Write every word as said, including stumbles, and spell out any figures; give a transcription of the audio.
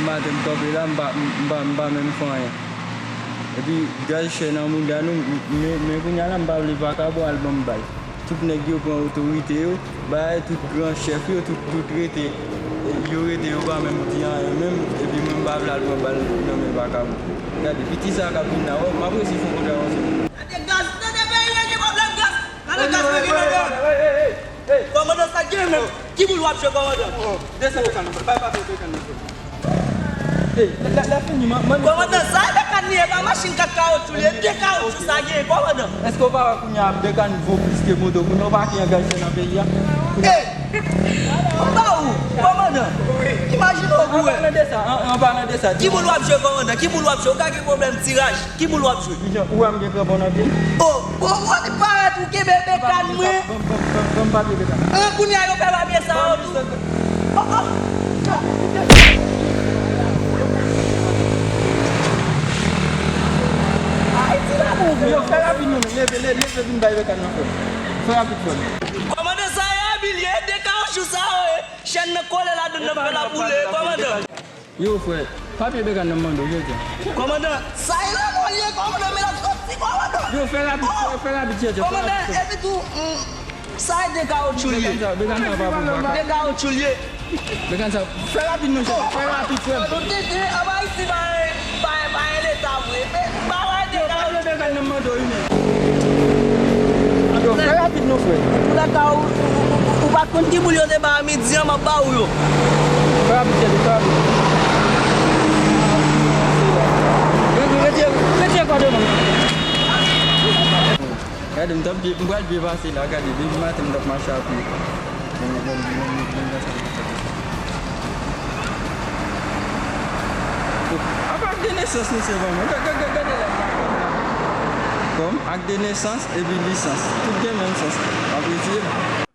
Maten m kanpe la, m pa, m pa, m pa menm fè anyen. Epi gaz chè nan mouda nou, m, men, men kounye a la, m pa vle vakabon al ban m bal. Tout nèg yo pran otorite yo, bay tout gran chèf yo, tout, tout rete, yo rete, yo pa menm di anyen menm, epi mwen m pa vle al pran bal nan men vakabon. Gade, piti sa k ap vin la, wè, m ap resi fè yon kontravansyon. Gade gaz, tande peyi a gen pwoblèm gaz. Gade gaz mwen gen ladan. Kòmandan, sa k gen menm? Ki boul w ap jwe, kòmandan? Desann desann, bay papye desann. Ey, lè, lè, lè fini, man, man. Kòmandan, sa e bekàn li ye, pa machin kat kawotchou li ye, de kawotchou sa genyen, kòmandan. Èske w pa wè kounye a bekàn vo plis ke moto, kounye a w pa ki angaje nan peyi a? Ey, m ba ou, kòmandan, imajine w pou wè. An palan de sa, an, an palan de sa, ki boul w ap jwe, kòmandan? Ki boul w ap jwe? Ou ka gen pwoblèm tiraj. Ki boul w ap jwe? Kijan ou wè m gen kranpon nan pye m? O, o, o, li parèt ou kenbe bekàn mwen. Ban m, ban m, ban m, ban m papye bekàn. An, kounye a yo fè papye sa yo tou. O, o. Ayiti la bon vre. Yo, fè rapid non, leve, leve, leve vin bay bekàn nan frè m. Fè rapid frè m. Kòmandan sa e abil ye, de kawotchou sa yo ye. Chèn nan kole ladan nan fè l ap boule, kòmandan. Yo, frè, papye bekàn nan m mande w, kiyès sa? Kòmandan, sa e lanmò li ye, kòmandan, men l ap soti, kòmandan. Yo, fè rapid, fè, fè rapid, chèchè, fè rapid, kòmandan, epi tou, mm, sa e de kawotchou li ye. Bekàn sa, bekàn sa pa pou baka. De kawotchou li ye. Bekàn sa, fè rapid non, chèchè, fè rapid, frè m. Nou tete, anba isi, bay, bay, bay leta vre. Men, bay, bay, de kawotchou. Yo, papye bekàn nan m mande w, wi, men. Yo, fè rapid non, frè. Pou lè ka ou, ou, ou, ou pa konn ki boul yo te ba a midi an, m ap ba ou yo. Fè rapid, chèchè, fè rapid. Rete, rete, rete kwa de non. Gade, m t ap byen, m pral byen pase la, gade, depi maten m t ap mache a pye. Apa ak de nesans, mesye, ban mwen. Gade, gade, gade la. Kòm ak de nesans epi lisans. Tout gen menm sans. M ap retire.